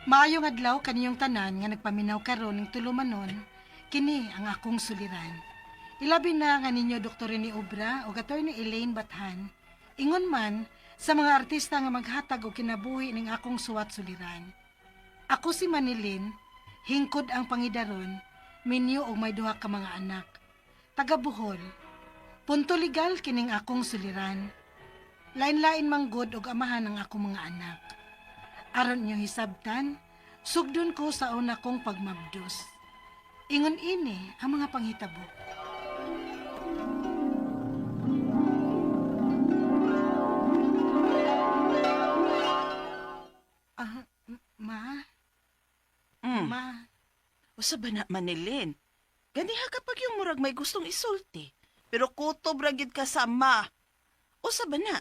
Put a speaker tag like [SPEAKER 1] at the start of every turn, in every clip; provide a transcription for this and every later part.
[SPEAKER 1] Maayong adlaw kaniyong tanan nga nagpaminaw karon ning tulumanon, kini ang akong suliran. Ilabi na nga ninyo Dr. Rene Obra o Attorney Elaine Bathan, ingon man sa mga artista nga maghatag og kinabuhi ning akong suwat suliran. Ako si Manilyn, hingkod ang pangidaron, minyo og may duha ka mga anak. Taga Bohol. Punto legal kining akong suliran. Lain-lain manggod og amahan ang akong mga anak. Aron inyo hisabtan, sugdon ko sa una kong pagmabdos. Ingon ini ang mga panghitabo. Ah, ma, ma,
[SPEAKER 2] Usa ba na Manilin? Ganiha kapag yung murag may gustong isulti. Pero kutob ra gyud ka sa ma. Usa ba na?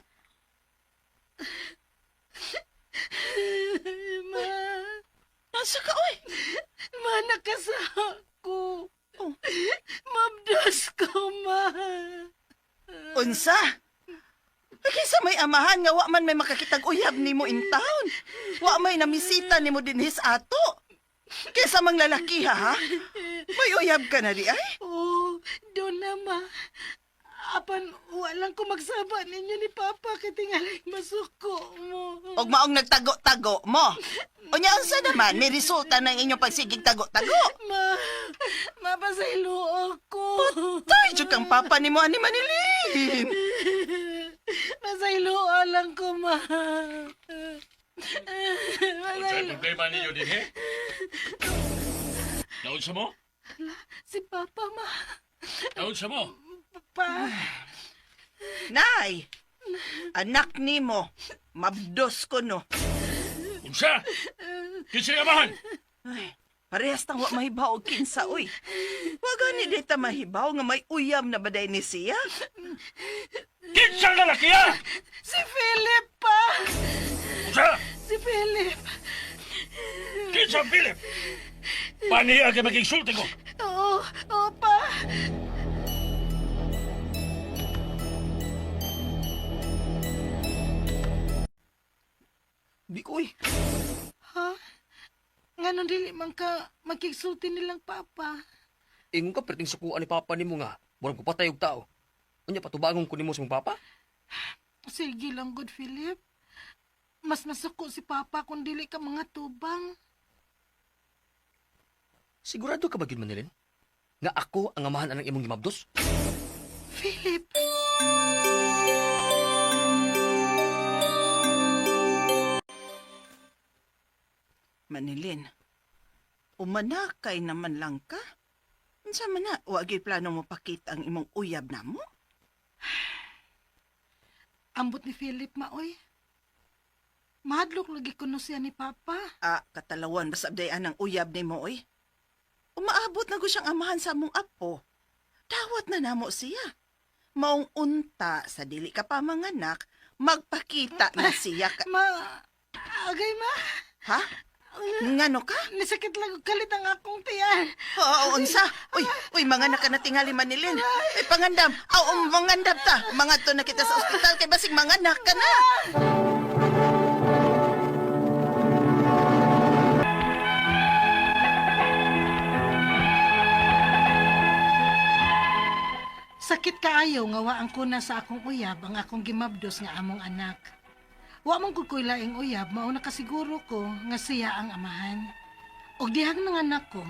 [SPEAKER 1] Ma,
[SPEAKER 2] Nasa ka oy?
[SPEAKER 1] Ma, nakasako.
[SPEAKER 2] Oh.
[SPEAKER 1] Mabdos ko, ma.
[SPEAKER 2] Unsa? Ay, kinsa may amahan nga wa man may makakitag uyab nimo in town. Wa may namisita nimo dinhis ato. Kaysa mang lalaki ha? May uyab ka na di ay?
[SPEAKER 1] Oo, doon na, ma. Apan, walang ko magsaba ninyo ni Papa kay tingalay masuko mo.
[SPEAKER 2] Og maong nagtago-tago mo. Unya unsa naman may resulta ng inyong pagsigig tago-tago.
[SPEAKER 1] Ma, mapasaylo ako.
[SPEAKER 2] Tay, jud kang papa nimo ani Manilin.
[SPEAKER 1] Pasaylo lang ko, ma.
[SPEAKER 3] Unsay
[SPEAKER 1] Pasaylo.
[SPEAKER 3] problema ninyo din, he? Naunsa mo?
[SPEAKER 1] Si Papa, ma.
[SPEAKER 3] Naunsa mo?
[SPEAKER 1] Pa.
[SPEAKER 2] Nay, anak nimo, mabdos ko no.
[SPEAKER 3] Unsa? Kinsa amahan?
[SPEAKER 2] Ay, parehas tang wa mahibaw og kinsa oy. Wa gani di ta mahibaw nga may uyab na baday ni siya.
[SPEAKER 3] Kinsa lalaki ha?
[SPEAKER 1] Si Philip, pa.
[SPEAKER 3] Unsa?
[SPEAKER 1] Si Philip.
[SPEAKER 3] Kinsa Philip? Paniya kay magigsulti ko.
[SPEAKER 1] Oo, oo, pa.
[SPEAKER 2] Di ko oy.
[SPEAKER 1] Ha? Nganon dili man ka magkigsulti nilang papa.
[SPEAKER 4] Ingon ka perting sukuan ni papa nimo nga murag ko patay og tao. Unya patubangon ko nimo sa imong papa?
[SPEAKER 1] Sige lang, good Philip. Mas masuko si papa kung dili ka mga tubang.
[SPEAKER 4] Sigurado ka ba gyud Manilin? Nga ako ang amahan anang imong gimabdos?
[SPEAKER 1] Philip!
[SPEAKER 2] Manilin, umanakay naman lang ka. Unsa man na, wa gyud plano mo pakita ang imong uyab namo?
[SPEAKER 1] Ambot ni Philip, maoy. Mahadlok lagi kuno siya ni papa.
[SPEAKER 2] Ah, katalawan basta abdayan ang uyab nimo oy. Umaabot na ko siyang amahan sa among apo. Dawat na namo siya. Maong unta sa dili ka pa manganak, magpakita na siya ka.
[SPEAKER 1] Ma, agay ma.
[SPEAKER 2] Ha? Ngano ka?
[SPEAKER 1] Nisakit lang og kalit ang akong tiyan.
[SPEAKER 2] Oo, unsa? Uy, uy, mga naka na tingali Manilin. Ay, pangandam. Aw, mangandam ta. Mga to na kita sa ospital kay basig manganak ka na.
[SPEAKER 1] Sakit kaayo nga wa ang kuna sa akong uyab ang akong gimabdos nga among anak. Wa man gud ko'y laing uyab, mao na kasiguro ko nga siya ang amahan. Og dihang nanganak ko,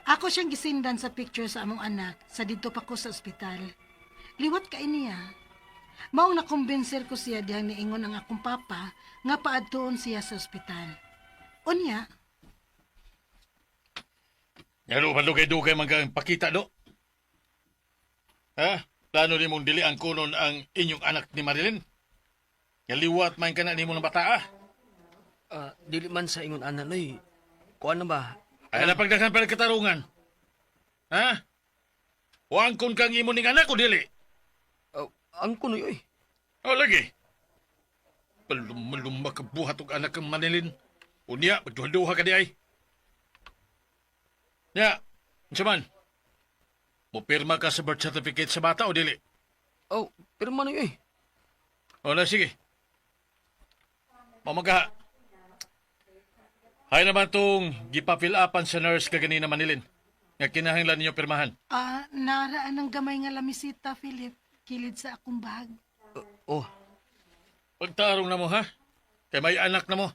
[SPEAKER 1] ako siyang gisindan sa picture sa among anak sa didto pa ko sa ospital. Liwat kay niya. Mao na kumbinser ko siya dihang niingon ang akong papa nga paadtuon siya sa ospital. Unya,
[SPEAKER 3] Ngano pa dugay-dugay man kang pakita do? Ha? Plano nimong dili ang kunon ang inyong anak ni Marilyn? Ngaliwat man ka na nimo ng bata ah.
[SPEAKER 4] Ah, dili man sa ingon ana noy. Kuan na ba?
[SPEAKER 3] Ay na pagdaghan pa ng katarungan. Ha? Huwag kun kang imo ning anak o dili?
[SPEAKER 4] Uh, ang kunoy oy.
[SPEAKER 3] O lagi. Paluma-luma ka buhat og anak kang Manilin. Unya, magduha-duha ka di ay. Nya, unsa man? Mupirma ka sa birth certificate sa bata o dili?
[SPEAKER 4] Oh, pero man oy.
[SPEAKER 3] O na, sige. Pamagaha. Hay naman tong gipa-fill upan sa nurse kaganina, Manilin. Nga kinahanglan ninyo pirmahan.
[SPEAKER 1] Ah, naraan ang gamay nga lamisita, Philip. Kilid sa akong bag.
[SPEAKER 4] Oh,
[SPEAKER 3] Pagtarong na mo, ha? Kay may anak na mo.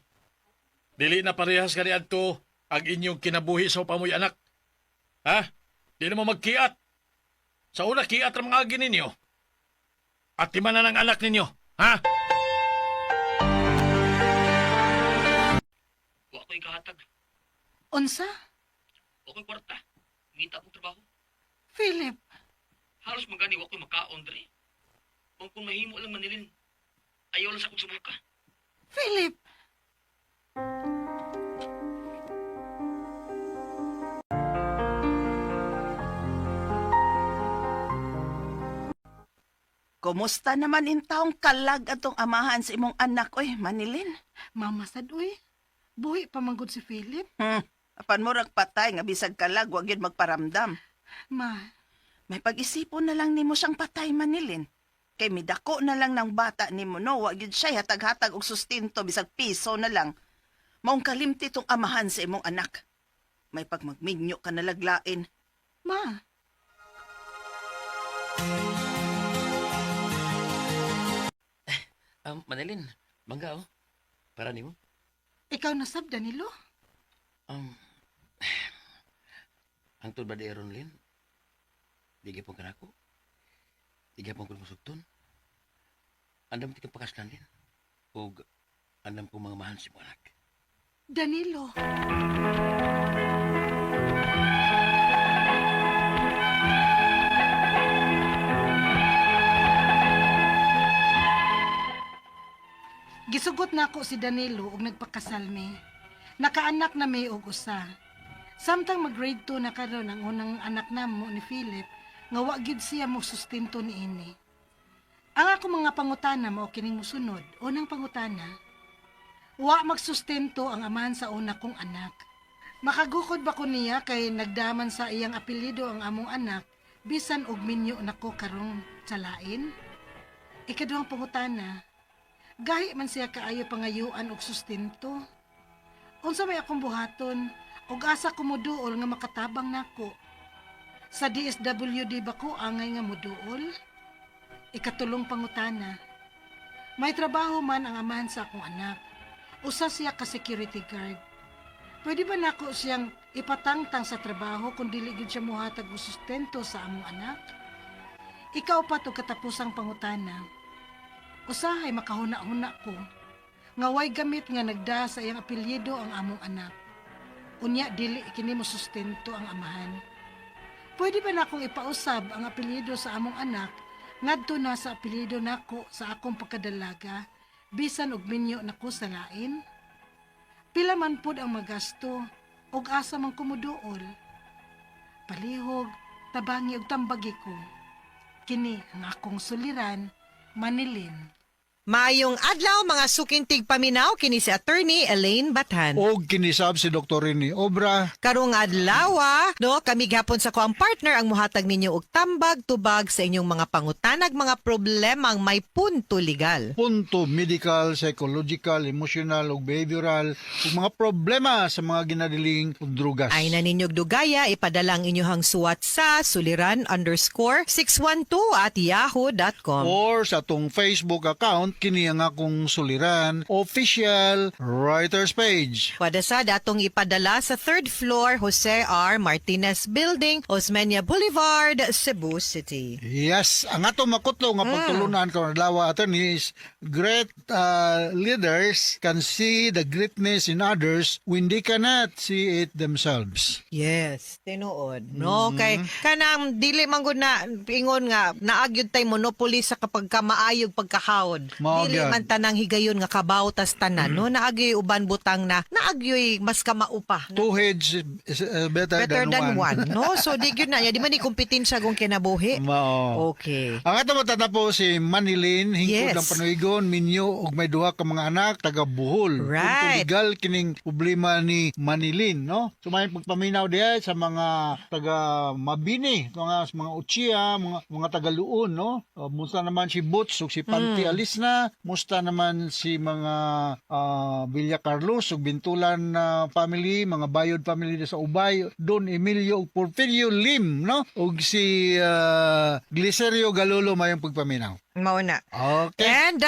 [SPEAKER 3] Dili na parehas kani adto ang inyong kinabuhi sa pamoy anak. Ha? Di na mo magkiat. Sa una, kiat ang mga agi ninyo. At na ng anak ninyo, ha?
[SPEAKER 4] wa ko'y kahatag.
[SPEAKER 1] Unsa?
[SPEAKER 4] Wa ko'y kwarta. Ngita akong trabaho.
[SPEAKER 1] Philip,
[SPEAKER 4] Halos magani wa ko'y makaon dre. Kung mahimo lang, Manilin. Ayaw lang sa akong subuka.
[SPEAKER 1] Philip!
[SPEAKER 2] Kumusta naman in taong kalag atong amahan sa imong anak, oy, Manilin?
[SPEAKER 1] Mama sad uy. Buhi pa manggod si Philip.
[SPEAKER 2] Apan murag patay nga bisag kalag, wag yun magparamdam.
[SPEAKER 1] Ma,
[SPEAKER 2] May pag-isipon na lang nimo siyang patay, Manilin. Kay midako na lang ng bata nimo, no? Wag yun siya hatag-hatag og sustento bisag piso na lang. Maong kalimti tong amahan sa imong anak. May pagmagminyo ka na laglain.
[SPEAKER 1] Ma.
[SPEAKER 4] Manilin, mangga oh. Para nimo.
[SPEAKER 1] Ikaw na sab, Danilo?
[SPEAKER 4] Hangtod ba di aron, Lin? Di gyapon ka nako. Di gyapon ko musugton. Andam ti kang pakaslan, Lin. Ug andam ko mga mahal si mo anak.
[SPEAKER 1] Danilo. Gisugot na ako si Danilo og nagpakasal mi. Nakaanak na mi og usa. Samtang mag-grade 2 na karon ang unang anak namo ni Philip, nga wa gyud siya mo sustento niini. Ang ako mga pangutana mao kining mosunod. Unang pangutana, wa magsustento ang amahan sa una kong anak. Makagukod ba ko niya kay nagdaman sa iyang apelyido ang among anak bisan og minyo nako karong tsalain? Ikaduhang pangutana, gahi man siya kaayo pangayuan og sustento. Unsa may akong buhaton og asa ko moduol nga makatabang nako? Sa DSWD ba ko angay nga moduol? Ikatulong pangutana, may trabaho man ang amahan sa akong anak. Usa siya ka security guard. Pwede ba nako siyang ipatangtang sa trabaho kung dili gyud siya mohatag og sustento sa among anak? Ikaw pa to katapusang pangutana. Usahay makahuna-huna ko nga way gamit nga nagda sa iyang apelyido ang among anak. Unya dili kini mo sustento ang amahan. Pwede ba nakong ipausab ang apelyido sa among anak ngadto na sa apelyido nako sa akong pagkadalaga bisan og minyo nako sa lain? Pila man pud ang magasto og asa man kumuduol. Palihog, tabangi og tambagi ko. Kini ang akong suliran, Manilin.
[SPEAKER 5] Maayong adlaw mga sukintig paminaw kini si Attorney Elaine Bathan.
[SPEAKER 6] Og kinisab si Dr. Rene Obra.
[SPEAKER 5] Karong adlaw, no, kami gihapon sa kuang partner ang muhatag ninyo og tambag tubag sa inyong mga pangutanag mga problemang may punto legal.
[SPEAKER 6] Punto medical, psychological, emotional ug behavioral ug mga problema sa mga ginadiling ug drugas.
[SPEAKER 5] Ay na ninyog dugaya, ipadala ang inyong suwat sa suliran_612@yahoo.com.
[SPEAKER 6] Or sa atong Facebook account kini ang akong suliran official writers page.
[SPEAKER 5] Pwede sa datong ipadala sa third floor Jose R. Martinez Building, Osmeña Boulevard, Cebu City.
[SPEAKER 6] Yes, ang atong makutlo nga pagtulunan karon adlaw, attorney, is great leaders can see the greatness in others when they cannot see it themselves.
[SPEAKER 5] Yes, tinuod. No, kay kanang dili man gud na ingon nga naagyud tay monopoly sa kapag ka maayog pagkahawod.
[SPEAKER 6] Mao
[SPEAKER 5] Dili
[SPEAKER 6] gyud.
[SPEAKER 5] man tanang higayon nga kabaw tas tanan, no? Naagyoy uban butang na naagyoy mas kamao pa.
[SPEAKER 6] Two heads is better,
[SPEAKER 5] Better than
[SPEAKER 6] one.
[SPEAKER 5] one, no? So di gyud na di man ni kompetensya kung kinabuhi.
[SPEAKER 6] Mao.
[SPEAKER 5] Okay.
[SPEAKER 6] Ang ato matatapos si Manilin, hingkod
[SPEAKER 5] Yes.
[SPEAKER 6] ng Panuigon, minyo og may duha ka mga anak taga Bohol.
[SPEAKER 5] Right.
[SPEAKER 6] Punto legal kining problema ni Manilin, no? So may pagpaminaw diha sa mga taga Mabini, mga Uchia, mga taga Luon, no? Musta naman si Boots ug si Panty Alisna. Marikina. Musta naman si mga Villa Carlos ug Bintulan na family, mga Bayod family sa Ubay, Don Emilio ug Porfirio Lim, no? Ug si Glicerio Galolo, mayong pagpaminaw.
[SPEAKER 5] Mao na.
[SPEAKER 6] Okay.
[SPEAKER 5] And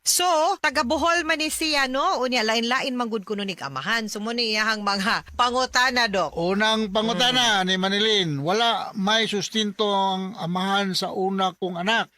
[SPEAKER 5] so taga Bohol man ni siya, no? Unya lain-lain man gud kuno ni amahan. So mo ni iyahang mga pangutana, dok.
[SPEAKER 6] Unang pangutana ni Manilin, wala may sustinto ang amahan sa una kong anak.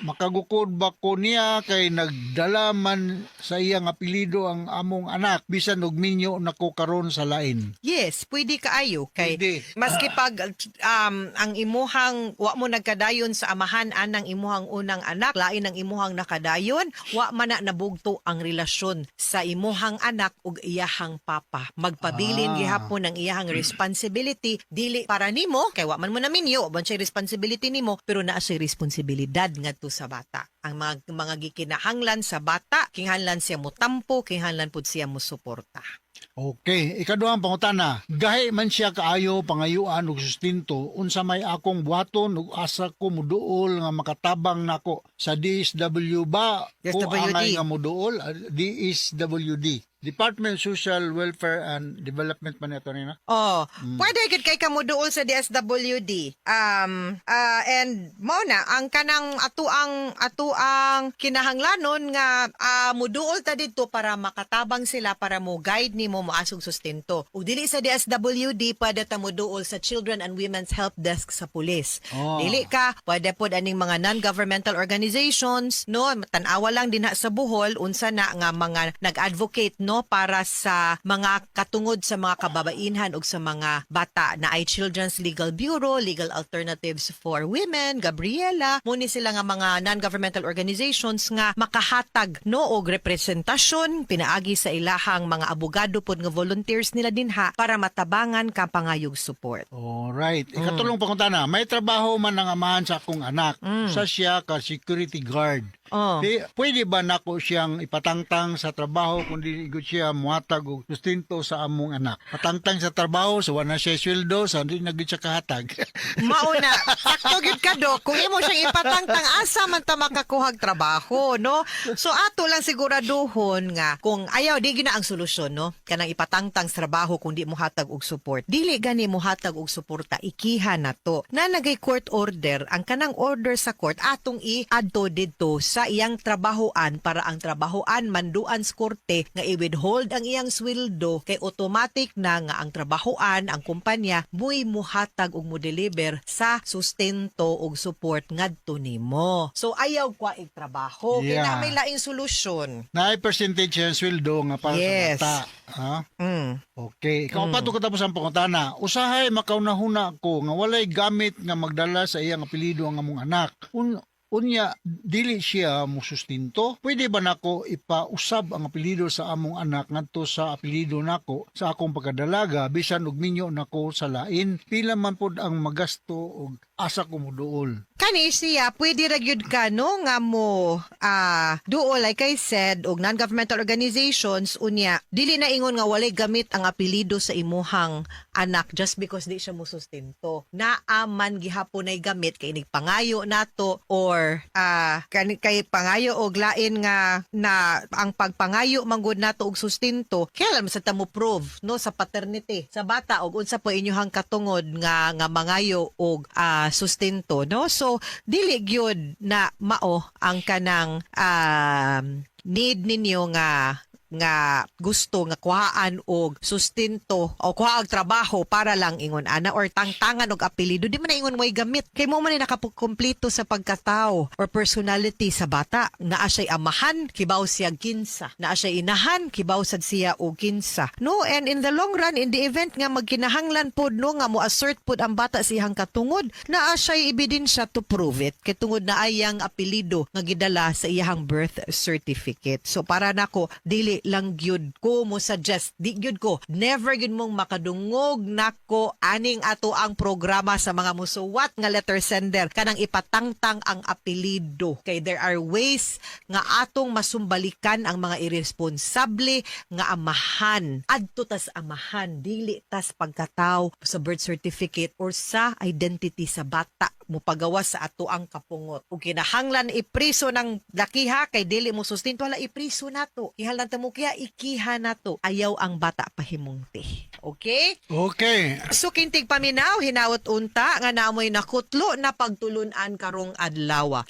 [SPEAKER 6] Makagukod ba ko niya kay nagdala man sa iyang apelyido ang among anak bisan og minyo nako karon sa lain?
[SPEAKER 5] Yes, pwede kaayo kay
[SPEAKER 6] Pwede.
[SPEAKER 5] maski pag ang imuhang wa mo nagkadayon sa amahan anang imuhang unang anak, lain ang imuhang nakadayon, wa man na nabugto ang relasyon sa imuhang anak ug iyahang papa. Magpabilin gihapon ang iyahang responsibility dili para nimo kay wa man mo naminyo, wa man siya responsibility nimo, pero naa siya responsibilidad ngadto sa bata. Ang mga gikinahanglan sa bata, kinahanglan siya motampo, kinahanglan pud siya mosuporta.
[SPEAKER 6] Okay, ikaduhang pangutana. Gahi man siya kaayo pangayuan og sustinto, unsa may akong buhaton ug asa ko muduol nga makatabang nako sa DSW ba ko
[SPEAKER 5] DSWD.
[SPEAKER 6] angay nga muduol? DSWD. Department of Social Welfare and Development man ito nina.
[SPEAKER 5] Oh, pwede gid kay kamo duol sa DSWD. And mao na ang kanang ato ang kinahanglanon nga muduol ta didto para makatabang sila para mo guide nimo moasog sustento. Ug dili sa DSWD, pwede ta moduol sa Children and Women's Help Desk sa pulis.
[SPEAKER 6] Oh.
[SPEAKER 5] Dili ka pwede pod aning mga non-governmental organizations, no? Tan-awa lang dinha sa Bohol unsa na nga mga nag-advocate, no, para sa mga katungod sa mga kababainhan ug sa mga bata na ay Children's Legal Bureau, Legal Alternatives for Women, Gabriela, muni sila nga mga non-governmental organizations nga makahatag, no, og representasyon pinaagi sa ilahang mga abogado pod nga volunteers nila dinha para matabangan ka pangayog support.
[SPEAKER 6] Alright. Ikatulong pangutana, may trabaho man ang amahan sa akong anak. Sa siya ka security guard.
[SPEAKER 5] Oh.
[SPEAKER 6] Di, pwede ba nako siyang ipatangtang sa trabaho kung di gud siya muhatag og sustento sa among anak? Patangtang sa trabaho, so wala siya sweldo, sa di na gud siya kahatag.
[SPEAKER 5] Mauna, sakto gyud ka, dok. Kung imo siyang ipatangtang, asa man ta makakuhag trabaho, no? So ato lang siguraduhon nga kung ayaw di gina ang solusyon, no? Kanang ipatangtang sa trabaho kung di mo hatag og support. Dili gani mo hatag og suporta, ikiha na to. Na nagay court order, ang kanang order sa court atong i-adto didto sa iyang trabahoan para ang trabahoan manduan sa korte nga i-withhold ang iyang sweldo kay automatic na nga ang trabahoan, ang kumpanya mo'y muhatag og mo-deliver sa sustento og support ngadto nimo. So ayaw kwa ig trabaho kay na may laing solusyon.
[SPEAKER 6] Naay percentage ang sweldo nga para sa bata. Ha? Okay. Ikaw pa to katapos ang pangutana. Usahay makaunahuna ko nga walay gamit nga magdala sa iyang apelyido ang among anak. Unya dili siya mosustinto. Pwede ba nako ipausab ang apelyido sa among anak ngadto sa apelyido nako sa akong pagkadalaga bisan og minyo nako sa lain? Pila man pod ang magasto og asa ko moduol?
[SPEAKER 5] Kani siya, pwede ra gyud ka, no, nga mo duol, like I said, og non-governmental organizations. Unya dili na ingon nga walay gamit ang apelyido sa imuhang anak just because di siya mosustento. Naa man gihapon ay gamit kay pangayo nato or kani kay pangayo og lain nga na ang pagpangayo manggod nato og sustento, kailan man sa ta mo prove, no, sa paternity sa bata og unsa po inyohang katungod nga nga mangayo og sustento, no? So dili gyud na mao ang kanang need ninyo nga nga gusto nga kuhaan og sustento o kuha og trabaho para lang ingon ana or tangtangan og apelyido. Di man na ingon way gamit kay mo man ni nakakumpleto sa pagkatao or personality sa bata. Naa siya'y amahan, kibaw siya kinsa. Naa siya'y inahan, kibaw sad siya og kinsa, no? And in the long run, in the event nga magkinahanglan pod, no, nga mo assert pod ang bata sa iyang katungod, naa siya'y ebidensya to prove it kay tungod na ayang apelyido nga gidala sa iyang birth certificate. So para nako, dili lang gyud ko mo suggest, di gyud ko, never gyud mong makadungog nako aning ato ang programa sa mga musuwat nga letter sender kanang ipatangtang ang apelyido kay there are ways nga atong masumbalikan ang mga irresponsable nga amahan. Adto tas amahan, dili tas pagkataw sa birth certificate or sa identity sa bata. mupagawas sa ato ang kapungot. Ug kinahanglan ipriso ng lakiha kay dili mo sustento, wala, ipriso nato. Ihalan ta mo kiya, ikiha nato. Ayaw ang bata pahimungti. Okay?
[SPEAKER 6] Okay.
[SPEAKER 5] So kintig paminaw, hinawot unta nga naamoy nakutlo na pagtulunan karong adlaw.